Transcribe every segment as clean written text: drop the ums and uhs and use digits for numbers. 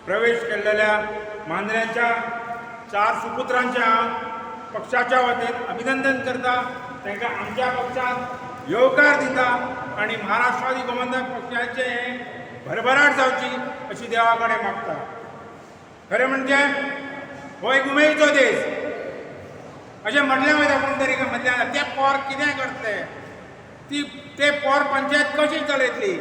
प्रवेश केल्लेल्या मांद्र्यांच्या चार सुपुत्रांच्या हांव पक्षाच्या वतीन अभिनंदन करता. तांकां आमच्या पक्षांत येवकार दिता आनी महाराष्ट्रवादी गोमंतक पक्षाचें हें भरभराट जावची अशी देवा कडेन मागता. खरें म्हणजे हो एक उमेदीचो दीस अशें म्हणलें वयता कोण तरी मदल्यान, ते पोर कितें करतले, ती ते पोर पंचायत कशी चलयतली.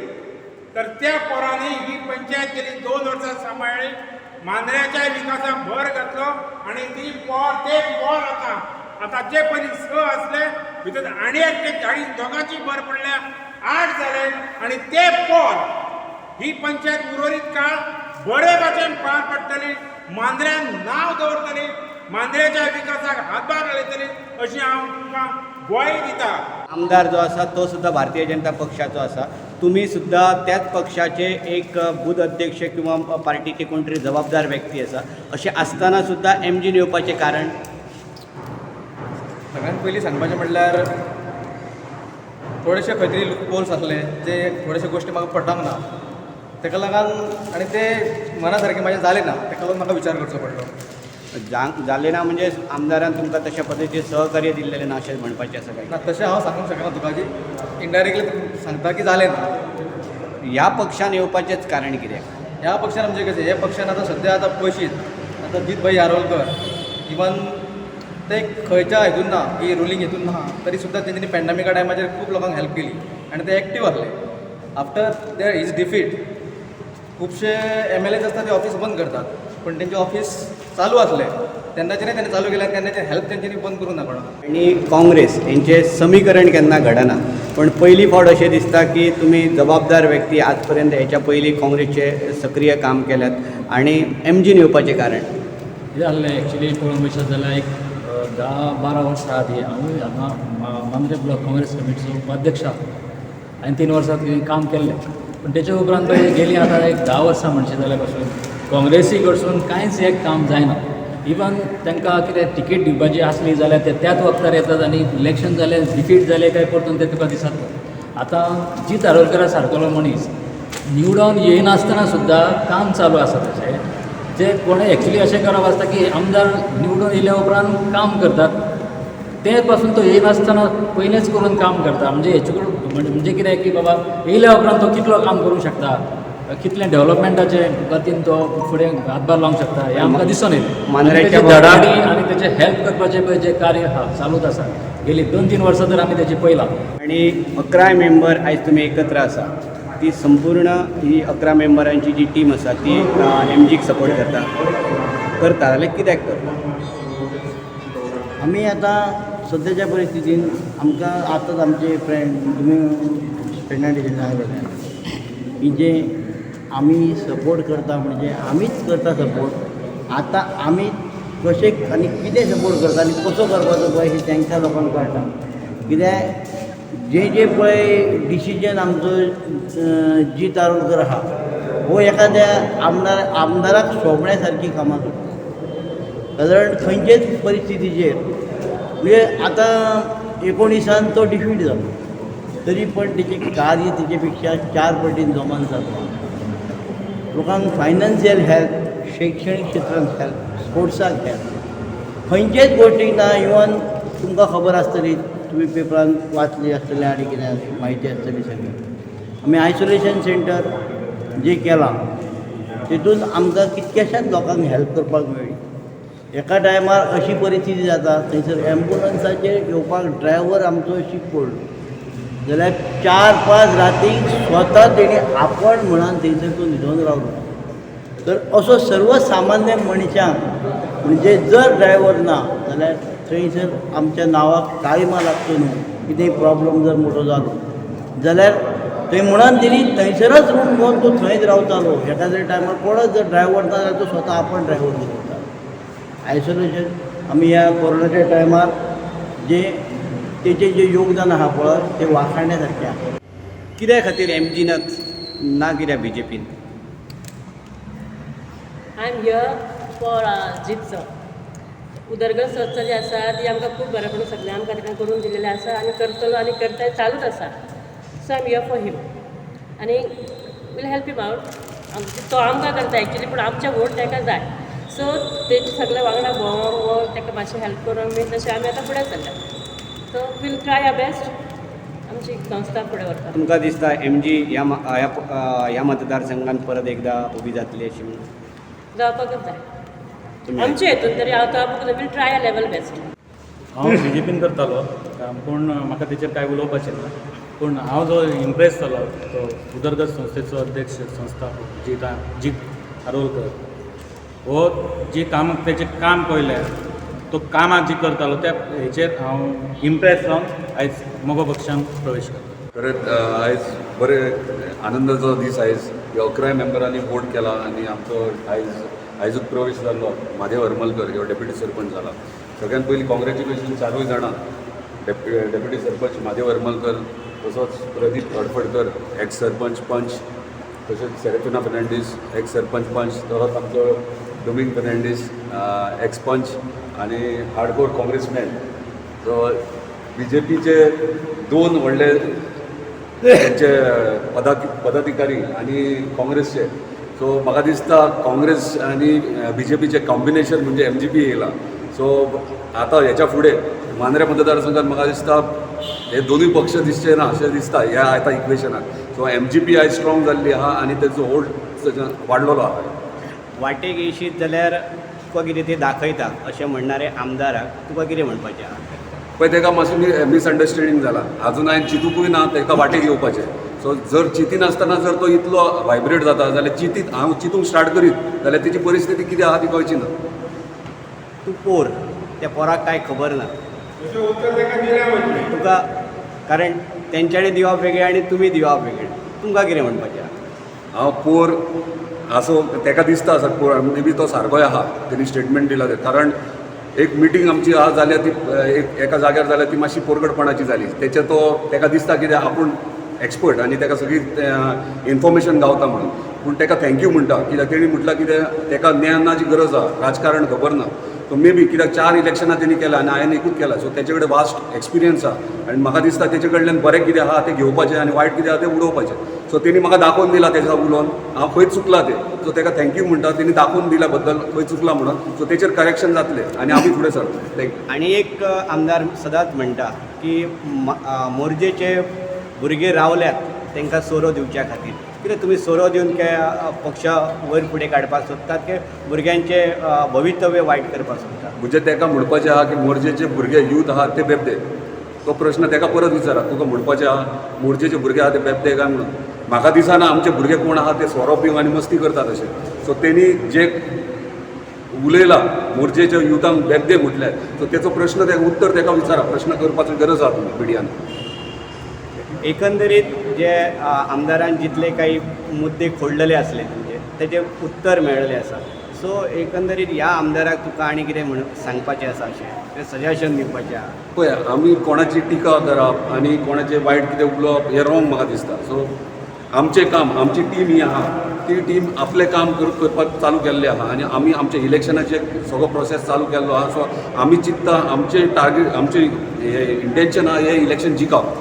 तर त्या पोरांनी ही पंचायत गेली 2 वर्सां सांबाळ्ळी, मांद्र्याच्या विकासाक भर घातलो आनी ती पोर ते पोर आतां आतां जे पयलीं स आसले, भितर आनी एकटे गाडी दोगांची भर पडल्या, आठ जाले. आनी ते पोर ही पंचायत उर्वरीत काळ बरे भाशेन पार पडटली, मांद्र्यान नांव दवरतली, मांद्र्याच्या विकासाक हातभार लायतली अशी हांव तुमकां ग्वाही दिता. आमदार जो आसा तो सुद्दां भारतीय जनता पक्षाचो आसा. तुमी सुद्दां त्याच पक्षाचे एक बूथ अध्यक्ष किंवा पार्टीचे कोण तरी जबाबदार व्यक्ती आसा. अशें आसतना सुद्दां एमजीन येवपाचें कारण? सगळ्यात पयलीं सांगपाचें म्हणल्यार, थोडेशे खंय तरी लूपहोल्स आसले, जे थोडेशे गोश्टी म्हाका पटोंक ना. तेका लागून आनी ते मना सारकें म्हाजें जालें ना, तेका लागून म्हाका विचार करचो पडलो. जालें ना म्हणजे आमदारान तुमकां तशा पद्दतीन सहकार्य दिल्लें ना अशें म्हणपाचें आसा काय? ना, तशें हांव सांगूंक शकना तुका की इनडायरेक्टली सांगता की जालें ना. ह्या पक्षान येवपाचेंच कारण कितें? ह्या पक्षान म्हणजे कशें, ह्या पक्षान आतां सद्या आतां पळयशीत आतां जीत भाई आरोलकर, इवन ते खंयच्या हितून ना की रुलींग हितून ना, तरी सुद्दां तेंच्यांनी पॅन्डमिका टायमाचेर खूब लोकांक हेल्प केली आनी ते एक्टीव आसले. आफ्टर there his defeat खुबशे एमएलएज आसता ते ऑफीस बंद करतात, पण तेंचे ऑफीस चालू आसलें तेन्नाच्यानय तेणें चालू केलें आनी तेन्नाचे हेल्प तेंच्यांनी बंद करूंक ना कोणाक. आनी काँग्रेस हेंचें समीकरण केन्ना घडना, पण पयली फावट अशें दिसता की तुमी जबाबदार व्यक्ती, आज पर्यंत हेच्या पयलीं काँग्रेसचे सक्रीय काम केल्यात आनी एमजीन येवपाचें कारण? कितें जाल्लें एक्चुली पळोवंक वचत जाल्यार, एक 10-12 वर्सां आदीं हांवूय हांगा मांद्रे ब्लॉक काँग्रेस कमिटीचो उपाध्यक्ष आसलो. हांवें 3 वर्सां थंय काम केल्लें. पूण तेच्या उपरांत पळय गेलीं आतां एक 10 वर्सां म्हणशी जाल्यार पासून काँग्रेसी कडसून कांयच एक काम जायना. इवन तांकां कितें तिकेट दिवपाची आसली जाल्यार ते त्याच वक्तार येतात आनी इलेक्शन जालें, डिफीट जालें काय परतून ते तुका दिसत ना. आतां जीत आरोलकरा सारकोलो मनीस निवडून येयनासतना सुद्दां काम चालू आसा तेजें. जे कोणें एक्चुली अशें करप आसता की आमदार निवडून येयल्या उपरांत काम करतात, ते पासून तो येयनासतना पयलेंच करून काम करता. म्हणजे हेचे कडेन म्हणजे कितें की बाबा येयल्या उपरांत तो कितलो काम करूंक शकता, कितलें डेवलपमेंटाचे गतीन तो फुडें हातभार लावंक शकता, हें आमकां दिसून येता. मांद्रेच्या आनी तेजी धडाडी आनी तेचें हेल्प करपाचें पळय जें कार्य आहा चालूच आसा गेली 2-3 वर्सां तर आमी तेचें पळयलां. आनी 11 मेंबर आयज तुमी एकत्र आसा, ती संपूर्ण ही 11 मेंबरांची जी टीम आसा ती एमजीक सपोर्ट करता. करता जाल्यार कित्याक करता? आमी आतां सद्याच्या परिस्थितीन आमकां आतांच आमचे फ्रेंड तुमी फ्रेंडा सांगलेलें की जे आमी सपोर्ट करता म्हणजे आमीच करता सपोर्ट. आतां आमी कशें आनी कितें सपोर्ट करता आनी कसो करपाचो पळय हें तांकां लोकांक कळटा. कित्याक जे जे पळय डिसिजन आमचो जीत आरोलकर आहा, हो एखाद्या आमदाराक सोबण्या सारकी कामां करता. सादारण खंयचेच परिस्थितीचेर, म्हणजे आतां 19न तो डिफीट जालो तरी पण तेचें कार्य तेचे पेक्षा चार पटीन जोमान जाता. लोकांक फायनान्शियल हेल्प, शैक्षणीक क्षेत्रांत हेल्प, स्पोर्ट्साक हेल्प, खंयचेच गोश्टीक ना. इवन तुमकां खबर आसतली, तुमी पेपरान वाचली आसतली आनी कितें म्हायती आसतली सगळी. आमी आयसोलेशन सेंटर जें केलां तितून आमकां कितक्याश्याच लोकांक हेल्प करपाक मेळ्ळी. एका टायमार अशी परिस्थिती जाता, थंयसर एम्बुलन्साचेर घेवपाक ड्रायव्हर आमचो शीक पडलो जाल्यार 4-5 रातीक स्वता तेणी आपण म्हणून थंयसर तो न्हिदोन रावलो. तर असो सर्वसामान्य मनशांक, म्हणजे जर ड्रायव्हर ना जाल्यार थंयसर आमच्या नांवाक काळीमा लागचो न्हू, कितेंय प्रॉब्लम जर मोठो जालो जाल्यार थंय म्हणून तेणी थंयसरच रूम घेवन तो थंयच रावतालो. एखाद्या टायमार कोणच जर ड्रायव्हर ना जाल्यार तो स्वता आपण ड्रायव्हर घेवन आयसोलेशन. आमी ह्या कोरोनाच्या टायमार जे तेचें जें योगदान आहा पळय तें वाखाणण्या सारकें आहा. कित्या खातीर एमजीनच ना कित्याक बीजेपीन? I am here for Jeet sir. उदरगत संस्था जी आसा ती आमकां खूब बरें सगळें आमकां ताका करून दिलेलें आसा आनी करतलो आनी करता, चालूच आसा. So I am here for him आनी we'll help him out. तो आमकां करता एक्चुली, पूण आमचे वोट ताका जाय. सो तेजे सगळे वांगडा भोंवोंक वो ताका मातशें हेल्प करूंक बी तशें आमी आतां फुडें सरल्या. So we'll try our best आमची संस्था फुडें व्हरपाक. तुमकां दिसता एमजी ह्या ह्या ह्या मतदारसंघात परत एकदा उबी जातली अशी म्हणून? जावपाकच जाय आमचे हेतून तरी. हांव तो we'll try our level best. हांव बीजेपीन करतालो काम, पूण म्हाका तेचेर कांय उलोवपाचें ना. पूण हांव जो इम्प्रेस जालो तो उदरगत संस्थेचो अध्यक्ष संस्थापक जीत आरोलकर हो जी कामां तेचें काम पळयलें, तो कामां जी करतालो त्या हेचेर हांव इम्प्रेस जावन आयज मगो पक्षान प्रवेश करता. खरेंच आयज बरें आनंदाचो दीस. आयज ह्या 11 मेंबरांनी वोट केला आनी आमचो आयजूच प्रवेश जाल्लो म्हादेव हरमलकर ह्यो डेप्युटी सरपंच जाला. सगळ्यात पयलीं कॉंग्रेच्युलेशन चारूय जाणांक, डेप्युटी सरपंच म्हादेव हरमलकर, तसोच प्रदीप हडफडकर एक्स सरपंच पंच, तशेंच सेरेफिना फर्नांडीस एक्स सरपंच पंच, तसोच आमचो डोमींग फर्नांडीस एक्स पंच आनी हार्डकोर काँग्रेसमॅन. सो बीजेपीचे दोन व्हडले त्यांचे पदाधिकारी आनी काँग्रेसचे. सो म्हाका दिसता काँग्रेस आनी बीजेपीचे कॉम्बिनेशन म्हणजे एमजीपी येयला. सो आतां हेच्या फुडें मांद्रे मतदारसंघात म्हाका दिसता हे दोनूय पक्ष दिसचे ना अशें दिसता ह्या आतां इक्वेशनाक. सो एमजीपी आयज स्ट्रॉंग जाल्ली आहा आनी तेजो होल्ड वाडलेलो आहा. वाटेक येयशीत जाल्यार तुका कितें ते दाखयता अशें म्हणणारे आमदाराक तुका कितें म्हणपाचें आहा? पळय, तेका मातशें मिसअंडरस्टँडींग जाला. आजून हांवें चिंतुकूय ना तेका वाटेक येवपाचें. सो जर चिंतिनासतना जर तो इतलो वायब्रेट जाता जाल्यार चिंतीत हांव चिंतूंक स्टार्ट करीत जाल्यार तेची परिस्थिती कितें आहा ती कळची ना. तूं पोर, त्या पोराक कांय खबर ना. तशें उत्तर ताका दिलें वयतलें. तुका, कारण तेंच्यांनी दिवप वेगळें आनी तुमी दिवप वेगळें, तुमकां कितें म्हणपाचें आहा? हांव पोर आसो, तेका दिसता आसत पोर, मे बी तो सारकोय आहा तेणी स्टेटमेंट दिला तें. कारण एक मिटींग आमची आहा जाल्यार ती एक एका जाग्यार जाल्यार ती मातशी पोरगटपणाची जाली. तेचे तो तेका दिसता कितें आपूण एक्सपर्ट आनी तेका सगळी इन्फॉर्मेशन गावता म्हणून. पूण तेका thank you म्हणटा, कित्याक तेणी म्हटलां कितें तेका ज्ञानाची गरज आहा, राजकारण खबर ना. सो मे बी कित्याक 4 इलेक्शनां तेणी केलां आनी हांवें एकूच केलां. सो तेचे कडेन वास्ट एक्सपिरियन्स आहा आनी म्हाका दिसता तेचे कडल्यान बरें कितें आहा तें घेवपाचें आनी वायट कितें आहा तें उडोवपाचें. सो तेणी म्हाका दाखोवन दिलां तेजा उलोवन हांव खंय चुकलां तें. सो तेका thank you म्हणटा, तेणी दाखोवन दिल्या बद्दल खंय चुकलां म्हणून. सो तेचेर करेक्शन जातलें आनी आमी फुडें सरतले. Thank you. आनी एक आमदार सदांच म्हणटा की मोरजेचे भुरगे रावल्यात तांकां सोरो दिवच्या खातीर. कितें तुमी सोरो दिवन के पक्ष वयर फुडें काडपाक सोदतात की भुरग्यांचें भवितव्य वायट करपाक सोदतात? म्हणजे तेका म्हणपाचें आहा की मोरजेचे भुरगे यूथ आहा ते बेबदे. तो प्रश्न तेका परत विचारा, तुका म्हणपाचें आहा मोरजेचे भुरगे आहा ते बेबदे काय म्हणून. म्हाका दिसना आमचे भुरगे कोण आहा ते सोरो पिवन आनी मस्ती करतात अशें. सो तेणी जे उलयला मोरजेच्या युथांक बेबदे म्हटले, सो तेचो प्रश्न तेका उत्तर तेका विचारा. प्रश्न करपाचो गरज आहा तुमी मिडियान. एकंदरीत जे आमदारान जितले काही मुद्दे खोडलेले आसले तुमचे तेजे उत्तर मेळ्ळेले आसा. सो एकंदरीत ह्या आमदाराक तुका आनी कितें म्हण सांगपाचें आसा, अशें सजेशन दिवपाचें आहा? पळय, आमी कोणाची टिका करप आनी कोणाचें वायट कितें उलोवप हें रोंग म्हाका दिसता. सो आमचें काम, आमची टीम ही आहा, ती टीम आपलें काम करपाक चालू केल्लें आहा आनी आमी आमच्या इलेक्शनाचे सगळो प्रोसेस चालू केल्लो आहा. सो आमी चिंत्ता आमचें टार्गेट, आमचें हें इंटेन्शन आहा हें इलेक्शन जिखप.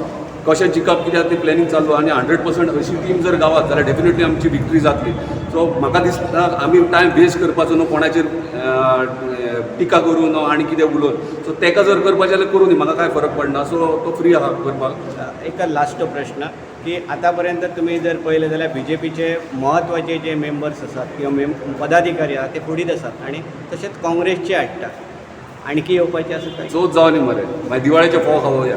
कशें जिखप कित्याक तें प्लॅनिंग चालू आनी 100% अशी टीम जर गावात जाल्यार डेफिनेटली आमची विक्ट्री जातली. सो म्हाका दिसता आमी टायम वेस्ट करपाचो न्हू कोणाचेर टिका करूं न्हू आनी कितें उलोवन. सो तेका जर करपाचें जाल्यार करूं दी, म्हाका कांय फरक पडना. सो तो फ्री आहा करपाक. एक लास्ट प्रश्न की आतां पर्यंत तुमी जर पळयलें जाल्यार बीजेपीचे म्हत्वाचे जे मेंबर्स आसात किंवा पदाधिकारी आसात ते फुडीत आसात आनी तशेंच काँग्रेसचे हाडटा, आणकी येवपाचे आसा काय? चवथ जावनी मरे, मागीर दिवाळेचे फोव खावया.